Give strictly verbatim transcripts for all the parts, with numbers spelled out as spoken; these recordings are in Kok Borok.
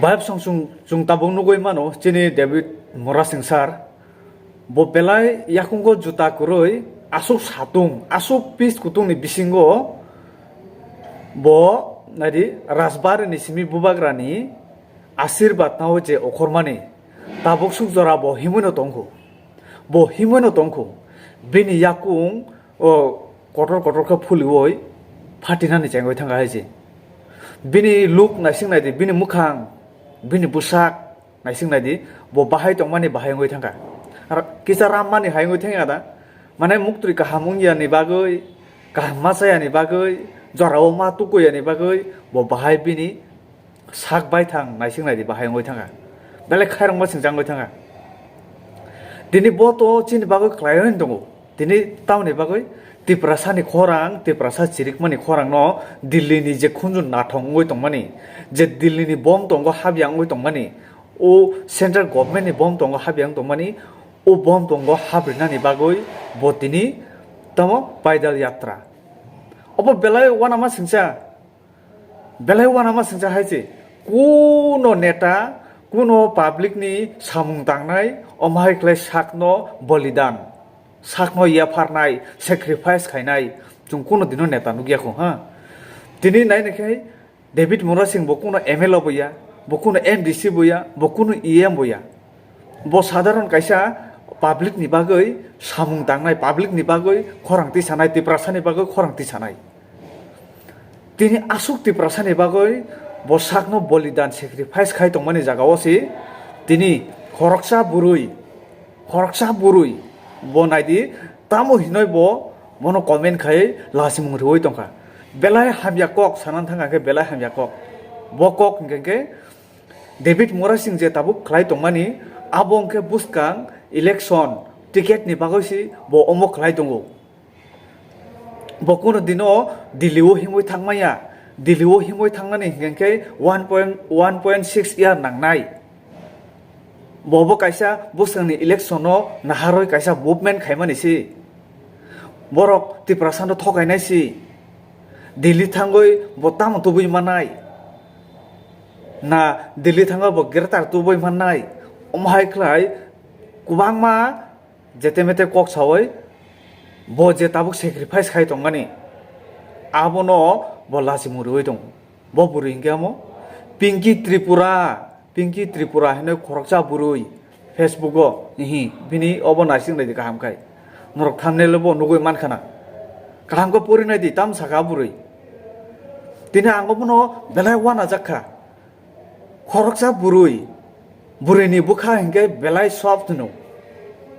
Vibe song chwng, chwng tabuk nugwi mano, chini David Murasing sir. Bo belai yakungo juta kwrwi, aswk satung, aswk pis kutung ni bisingo bo, naidi, Rajbari ni simi bubagra ni asirbad no je okhormani, tabuk suk jora bo himwi no tongkhu. Bo himwi no tongkhu. Bini yakung o kotor kotor khe phuliwi phatinani chengwi thangkha hai se. Bini look naising naidi, bini mwkhang, bini bwsak naising naidi, bo bahai tongmani bahai wngwi thangkha. Ar kisa rammani hai wngwi thangya da? Mane muktwi kaham wngya ni bagwi, kaham ma chaya ni bagwi, jorao ma tukuya ni bagwi, bo bahai bini sak baithang naising naidi bahai wngwi thangkha. Belai khairokma singjak wngwi thangkha. Tini bo to chini bagwi khlaiwi tongo. Tini tamoni bagwi Tiprasani khorang, Tiprasa chirikmani khorangno Delhi ni je khunju nathok wngwi tongmani, je Delhi ni bom tongo habya wngwi tongmani, o central government ni bom tongo habya wngwi tongmani, o bom tongo habrinani bagwi bo tini tamo paidal yatra. Obo belai uanama singcha. Belai uanama singcha hai se, kuno neta, kuno public ni samung tangnai, omo hai khlai sakno bolidan, sakno yapharnai, sacrifice khainai, chwng kuno dino neta nukya kho, ha. Tini nai nai khai David Murasing bo kuno M L A bo ya, bo kuno M D C bo ya, bo kuno E M bo ya. Bo sadharon kaisa public ni bagwi samung tangnai, public ni bagwi khorang tisanai, Tiprasa ni bagwi khorang tisanai. Tini aswk Tiprasani bagwi bo sakno bolidan, sacrifice khai tongmani jagao se tini khoroksa bwrwi, khoroksa bwrwi bo naidi, tamo hinoi bo bono comment khai lachimung rwui tongkha. Belai hamya kok sanani thangkha khe, belai hamya kok. Bo kok hinkhe khe David Murasing je tabuk khlai tongmani, abo hwnkhe bwskang election ticket ni bagwi se bo omo khlai tongo. Bo kuno dino Delhi o himwi thangmaya. Delhi o himwi thangnani hinkhe one point, one point six year nangnai. Bo bo kaisa bwskangni election o naharwi kaisa movement khaimani se. Borok Tiprasa no thokainai se. Delhi thangwi bo tamo tubui manai? Na Delhi thangwi bo greater tubui manai? Omo hai khlai kwbangma jete mete kok sawi bo je tabuk sacrifice khai tongmani, abono bo lachimung rwui tongo. Bo bwrwi hinkhe amo Pinky Tripura, Pinky Tripura hinwi khoroksa bwrwi Facebook o, ihi, bini obo naising naidi kaham khai. Norok thumbnail o bo nugui mankha na. Kaham khe pori naidi, tam saka bwrwi. Tini ang obono belai uanajak kha. Khoroksa bwrwi, bwrwini bwkha hinkhe belai soft hwno.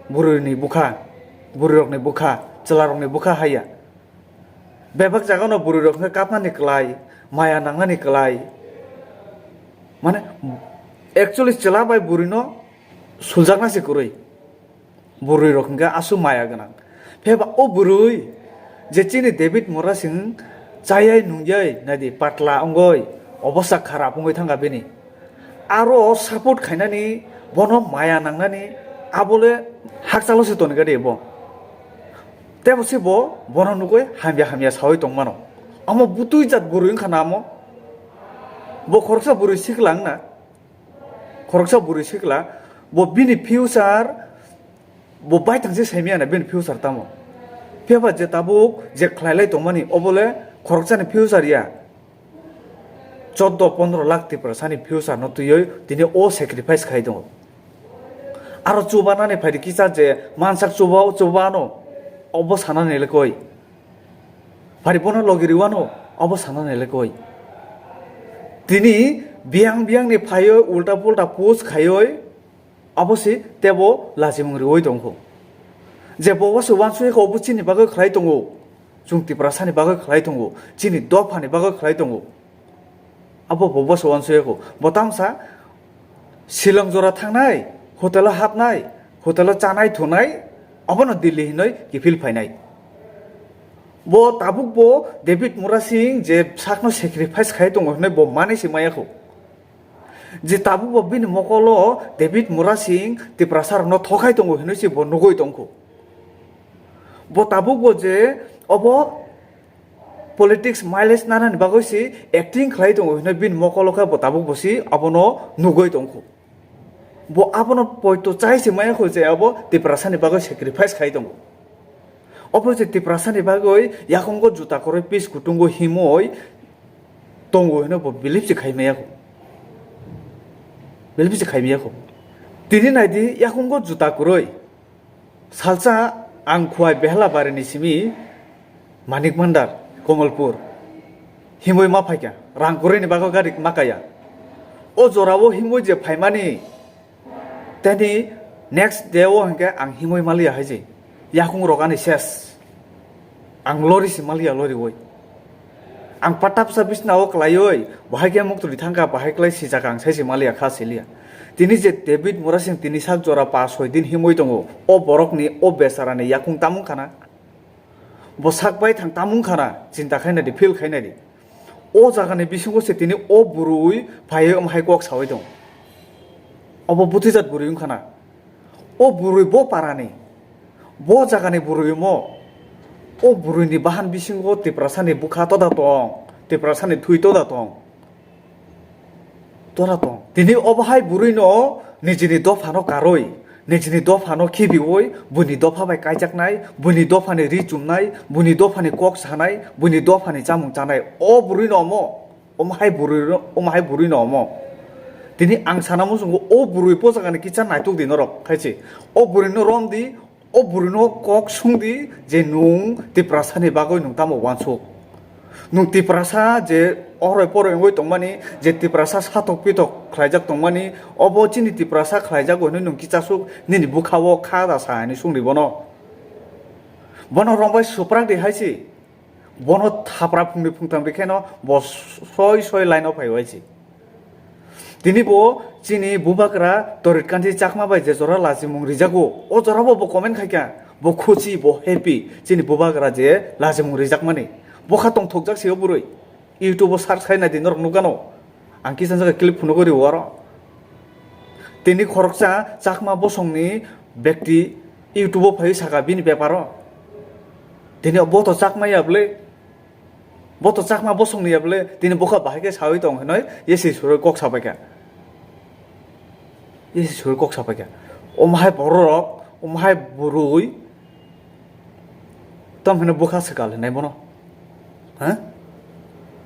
Bwrwini bwkha, bwrwirokni bwkha, chwlarokni bwkha haiya. Bebak jagano bwrwirok hinkhe kapnani kwlai, maya nangnani kwlai. Mane, actually chwla bai bwrwino suljakna se kwrwi. Bwrwi rok hinkhe aswk maya gwnang. Pheba o bwrwi je chini David Murasing chayai nungyai naidi patla wngoi, obosta kharap wngoi thangkha bini. Aro support khainani, bono maya nangnani, abole hakchalo se tongkha de bo. Tebo se bo bono nugui hamya hamya sawi tongmano. Amo butui jat bwrwi wngkha na amo. Bo khoroksa bwrwi sikla wngna. Khoroksa bwrwi sikla, bo bini future bo baithang se saimaya na bini future tamo. Phiya ba je tabuk je khlailai tongmani, obole khoroksani future ya. Choddo pondro lakh Tiprasani future no twiwi tini o sacrifice khai tongo. Aro chubanani phaidi kisa je mansak chuba, chuba no obo sanani lekoi. Phari bono logi riwano, obo sana nailekoi. Tini biyang biyang ni phaioi ulta pulta post khaioi, obo se tebo lachimung rioi tongkho. Je bo se wansoi kho, obo chini bagwi khlai tongo, chwng Tiprasa ni bagwi khlai tongo, chini dopha ni bagwi khlai tongo. Abo bo boso wansoi kho. Bo tamsa Shillong jora thangnai, hotel o hapnai, hotel o chanai thunai, abono Delhi hinoi kiphil phainai. Bo tabuk bo David Murasing je sakno sacrifice khai tongo hinoi bo manwi se maya kho. Je tabuk bo bini mokolo David Murasing Tiprasa rokno thokhai tongo hinoi se bo nugui tongkho. Bo tabuk bo je obo Politics mileage nanani bagwi se acting khlai tongo hwnwi bini mokolo khe bo tabuk bo se abono nugwi tongkho. Bo abono poito chai se maya kho je abo Tiprasani bagwi sacrifice khai tongo. Obo je Tiprasani bagwi yakungo juta kwrwi pis kutungo himwi tongo hwnwi bo believe se khai maya kho. Believe se khai maya kho. Tini naidi yakungo juta kwrwi. Salsa ang Khowai Behela barini simi Manik Mandar, Komolpur. Himwi ma phaikha, rang kwrwini bagwi gari ma kaya. O jorao himwi je phaimani, teni next day o hinkhe ang himwi maliya hai se. Yakung rok ani ses. Ang lori se maliya loriwi. Ang patapsa bisna o kwlaiwi, bahai khe muktwi thangkha, bahai kwlai sijak ang sai se maliya kha siliya. Tini je David Murasing tini sak jora pa soi din himwi tongo, o borokni, o besarani yakung tamung khana. Bo sak bai thang tamung khana, chinta khainai di, feel khainai di. O jagani bisingo se tini o bwrwi phaiwi omo hai kok sawi tong. Obo bwtwijak bwrwi wngkha na. O bwrwi bo parani, bo jagani bwrwi mo, o bwrwini bahan bisingo Tiprasani bwkha toda tong, Tiprasani thwi toda tong. Tora tong. Tini obo hai bwrwino nijini dophano karwi, nijini dophano khibiwi, buini dopha bai kaijaknai, buini dophani ri chumnai, buini dophani kok sanai, buini dophani chamung chanai. O bwrwino omo, omo hai bwrwino, omo hai bwrwino omo. Tini ang sana muchungo o bwrwi po jagani kisa naituk di norok khai se. O bwrwino rom di, O bwrwino kok sung di je nwng Tiprasani bagwi nwng tamo uansuk. Nwng Tiprasa je oroi poroi wngwi tongmani, je Tiprasa satok pitok khlaijak tongmani, obo chini Tiprasa khlaijago hwnwi nwng kichasuk nini bwkha-o kha da sa hwnwi sung di bono. Bono rombai suprak di hai se. Bono thapra phungni phungtham rikhaino bo soi soi line o phai uaisi. Tini bo chini bubagra Torit Kanti Chakma bai je jora lachimung rijago, o jora bo bo comment khaikha, bo khuchi, bo happy, chini bubagra je lachimung rijakmani. Bokha tongthokjak se o bwrwi. YouTube o search khai nai di norok nukgano. Ang kisa jaga clip phunugo ri oro. Tini khoroksa Chakma bosongni bekti YouTube o phai saka bini beparo. Tini bo to Chakma ya bwle. Bo to Chakma bosongni ya bwle. Tini bokha bahai khe sawi tong hinoi yesi suroi kok sapaikha. Yesi suroi kok sapaikha. Omo hai bororok, omo hai bwrwi. Tam hino bwkha swkal hinai bono. Ha?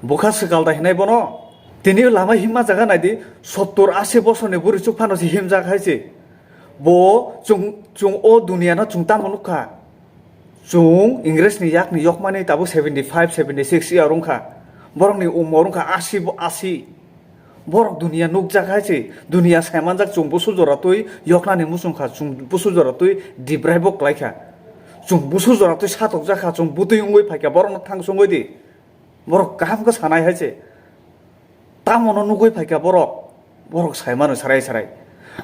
Bwkha swkal da hinai bono. Tini lama himma jaga naidi, sottor ashi bosorni bwrwi chuk phano se himjak hai se. Bo chung, chung o duniya no chung tamo nukha. Chung Ingresni yakni yokmani tabuk seventy five, seventy six year wngkha. Borokni umor wngkha ashi bo ashi. Borok duniya nukjak hai se, duniya saimanjak, chung busu jora twi yoknani muchung kha, chung busu jora twi dibraibo kwlai kha, chung busu jora twi satokjak kha, chung bwtwi wngwi phai kha, borokno thang sungwi di. Borok kaham khe sanai hai se. Tamono nugwi phai kha borok, borok sai mano sarai sarai.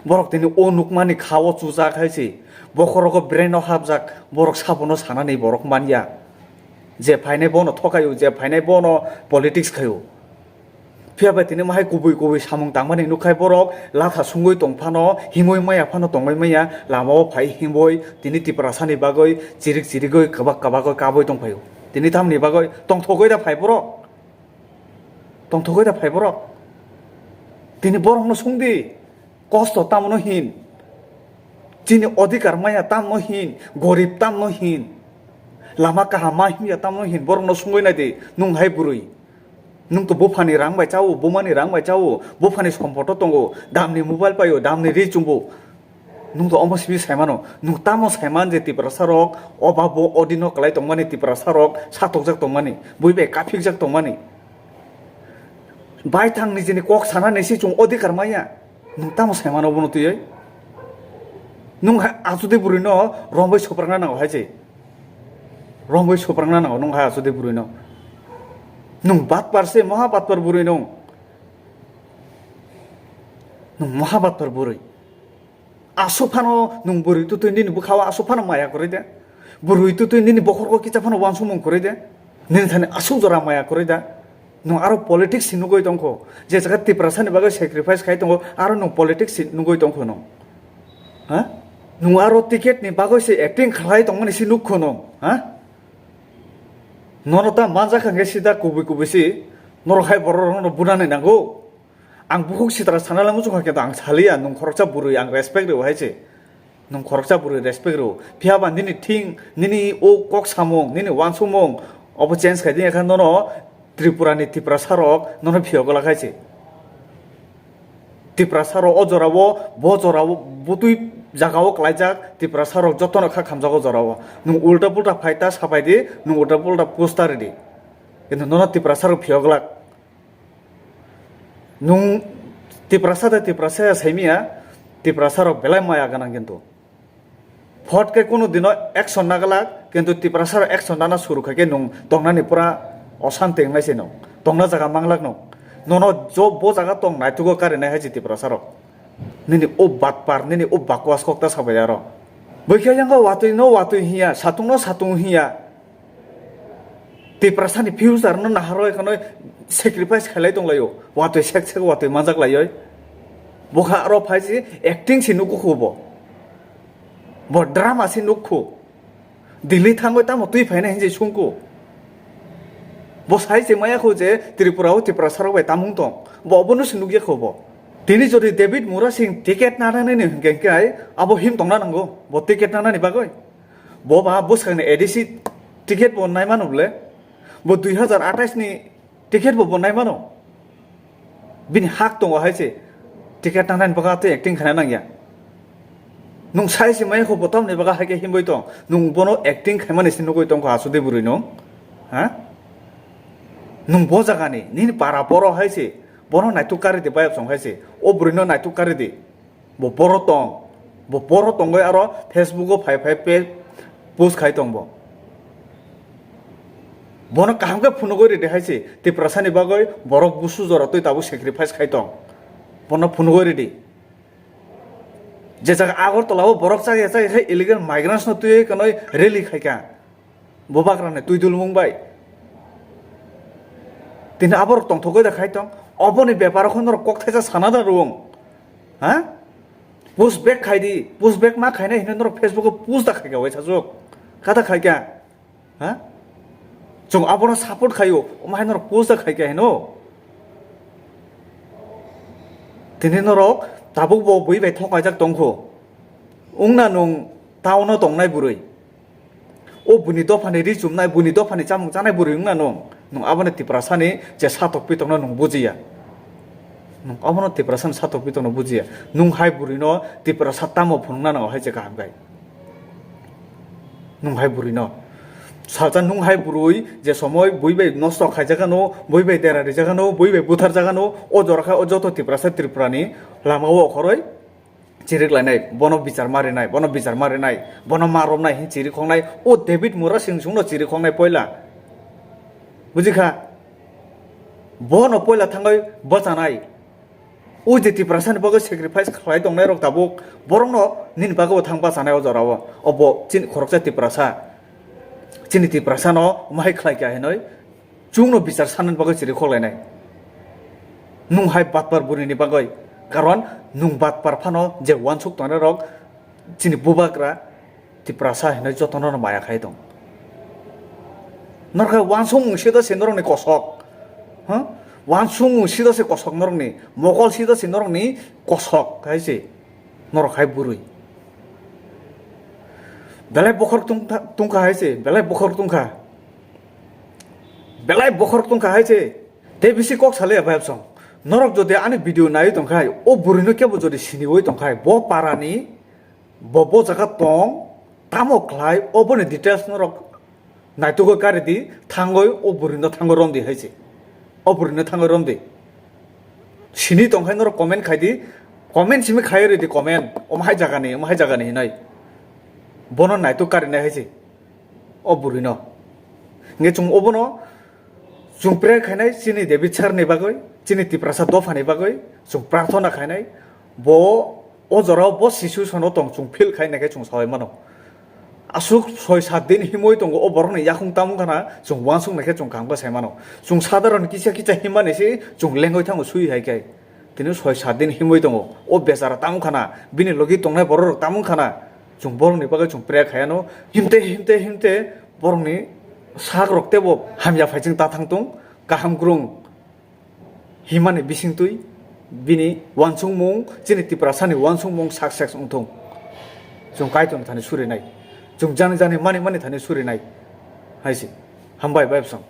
Borok tini o nukmani kha-o chujak hai se, bokhorogo brain-o hapjak, borok sabono sanani borok man ya. Je phainai bono thokaio, je phainai bono politics khaio. Phiya bai tini mahai kubui kubui samung tangmani nukkhai borok latha sungwi tong phano, himwi maya phano tongwi maya, lama o phai himwi tini Tiprasani bagwi chirik chirigwi kwbak kwbagwi kabui tong phaio. Tini tamni bagwi tongthogwi da phai borok? Tongthogwi da phai borok? Tini borokno sung di. Kosto tamno hin? Chini odhikar maya tamno hin? Gorib tamno hin? Lama kaham ma himya tamno hin? Borokno sungwi nai di, nwng hai bwrwi. Nwng to buphani rang bai chao, bumani rang bai chao, buphani sompoto tongo, damni mobile paio, damni ri chumbo. Nwng to omo simi saimano, nwng tamo saiman je Tiprasa rok, o ba bo odino kwlai tongmani Tiprasa rok, satokjak tongmani, bui bai kaphikjak tongmani. Baithang nijini kok sana nisi chung odhikar maya. Nwng tamo saimano bono twiwi? Nwng hai achudi bwrwino romwi soprakna nango hai se. Romwi soprakna nango nwng hai achudi bwrwino. Nwng batpar se, moha batpar bwrwi nwng. Nwng moha batpar bwrwi. Aswk phano nwng bwrwi twtwi nini bwkha-o aswk phano maya kwrwi de? Bwrwi twtwi nini bokhorok kisa phano uansukmung kwrwi de? Nini thani aswk jora maya kwrwi da? Nwng aro politics si nugwi tongkho, je jaga Tiprasani bagwi sacrifice khai tongo, aro nwng politics si nugwi tongkho nwng? Ha? Nwng aro ticket ni bagwi se acting khlai tongmani si nukho nwng? Ha? Nono ta manjak hwnkhe sida kubui kubui si, norok hai borok rokno bunani nango. Ang bukhuk sitra sana lang muchung kha, kintu ang saliya, nwng khoroksa bwrwi, ang respect rw hai se. Nwng khoroksa bwrwi respect rw. Phiya ba nini thing, nini o kok samung, nini wansukmung, obo change khai di, ekha nono Tripura ni Tiprasa rok nono phiyok glak hai se. Tiprasa rok o jora o, bo jora o, butwi jaga o klaijak, Tiprasa rok jotono kha khamjak o jora o. Nwng ulta pulta phai ta sapai di, nwng ulta pulta post ta rw di. Kintu nono Tiprasa rok phiyok glak. Nwng Tiprasa de Tiprasa ya saimiya, Tiprasa rok belai maya ganang kintu. Phot khe kunu dino action na glak, kintu Tiprasa rok action nana suru khai khe nwng tongnani pura osanti wngnai se nwng. Tongna jaga manglak nwng. Nono jo bo jaga tong naitugo karinai hai se Tiprasa rok. Nini o batpar, nini o bakwas kok ta sabai aro. Bwkhe yango watwi no watwi hiya, satung no satung hiya. Tiprasani future no naharwi khwnwi sacrifice khailai tonglaio. Watwi sek sek watwi manjak laioi. Bokha aro phai si acting si nukgo kho bo. Bo drama si nuk kho. Delhi thangwi tamo twi phainai hinjai sung kho. Bo sai se maya kho je Tripura o Tiprasa rok bai tamung tong. Bo obono si nukya kho bo. Tini jodi David Murasing ticket nanani hwnkhe abo him tongna nango. Bo ticket nanani bagwi. Bo ba bwskangni A D C ticket bo naimano bole. Bo dui hazar atais ni ticket bo bo naimano. Bini hak tongo hai se ticket nangnani bagwi tei acting khaina nangya. Nwng sai se maya kho bo tamni bagwi hai khe himwi tong. Nwng bono acting khaimani se nugwi tongkha asudi bwrwi nwng. Ha? Nwng bo jagani nini para poro hai se bono naituk kari di bayap song hai se. O bwrwi no naituk kari di. Bo boro tong, bo boro tongwi aro Facebook o phai phai pe post khai tong bo. Bono kaham khe phunugwi ridi hai se, Tiprasani bagwi borok busu jora twi tabuk sacrifice khai tong. Bono phunugwi ridi. Je jaga Agartala o borok chakya chakya khe illegal migrants no twiwi kanwi rally khai kha. Bubagrani twi dulmung bai. Tini aborok tongthogwi da khai tong. Oboni beparo kho norok kok thaisa sana da rung. Ha? Push back khai di. Push back ma khainai hinwi norok Facebook o post da khai kha wai sajwk. Kata khai kha. Ha? Chwng abono support khaio. Omo hai norok post da khai kha hino. Tini norok tabuk bo bui bai thok kaijak tong kho. Wngna nwng town o tongnai bwrwi. O buini dophani ri chumnai, buini dophani chamung chanai bwrwi wngna nwng, nwng aboni Tiprasani je satok pitokno nwng bujiya. Nwng abono Tiprasani satok pitokno bujiya. Nwng hai bwrwino Tiprasa tamo phunukna nango hai je kaham khai. Nwng hai bwrwino. Salsa nwng hai bwrwi je somoi bui bai nosto khaijak ano, bui bai dera rijak ano, bui bai buthar jak ano, o jora khe o joto Tiprasa Tripurani lama o okhoroi chirik lainai, bono bichar ma rinai, bono bichar ma rinai, bono ma romnai hin chirik khongnai, o David Murasing sungno chirik khongnai poila. Bujikha? Bono poila thangwi bwchanai. O je Tiprasani bagwi sacrifice khlai tongnai rok tabuk, borokno nini bagwi bo thang bwchanai o jora o. Obo chini khoroksa Tiprasa. Chini Tiprasano omo hai khlai kha hinoi. Chwngno bichar sanani bagwi chiri khok lainai. Nwng hai batpar bwrwini bagwi. Karon nwng batpar phano je uansuk tongnai rok chini bubagra Tiprasa hinwi jotono no maya khai tong. Norok hai uansukmung sida se norokni kosok. Ha? Uansukmung sida se kosok norokni. Mokol sida se norokni kosok hai se. Norok hai bwrwi. Belai bokhorok tungkha, tungkha hai se. Belai bokhorok tungkha. Belai bokhorok tongkha hai se. Tei bisi kok salai ya bayapsong. Norok jodi ani video naiwi tongkhai, o bwrwino kebo jodi siniwi tongkhai, bo parani, bo, bo jaga tong, tamo khlai, oboni details norok naitugwi kari di, thangwi o bwrwino thangwi romdi hai se. O bwrwino thangwi romdi. Sini tongkhai norok comment khai di, comment simi khai ridi comment, omo hai jagani, omo hai jagani hinai. Bono naituk karinai hai se. O bwrwino. Nge chwng obono chwng pray khainai chini David sir ni bagwi, chini Tiprasa dopha ni bagwi chwng prarthona khainai. Bo o jora o bo situation o tong chwng feel khainai khe chwng sawi mano. Aswk soi sat din himwi tongo o borok ni yakung tamung khana chwng uansuk nai khe chwng kaham khe sai mano. Chwng sadharon kisa kisa himmani se chwng lengwi thango sui hai khe. Tini soi sat din himwi tongo. O bechara tamo khana, bini logi tongnai borok rok tamo khana. Chwng borok ni bagwi chwng pray khaiano. Himte, himte, himte borok ni Sak rok tebo hamya phai chwng ta thang tong, kaham krung himani bisingtwi bini wansukmung, chini Tiprasani wansukmung success wng thung. Chwng Kaitorni thani surinai, chwng jani jani mani mani thani surinai hai se. Hambai bai bwsang.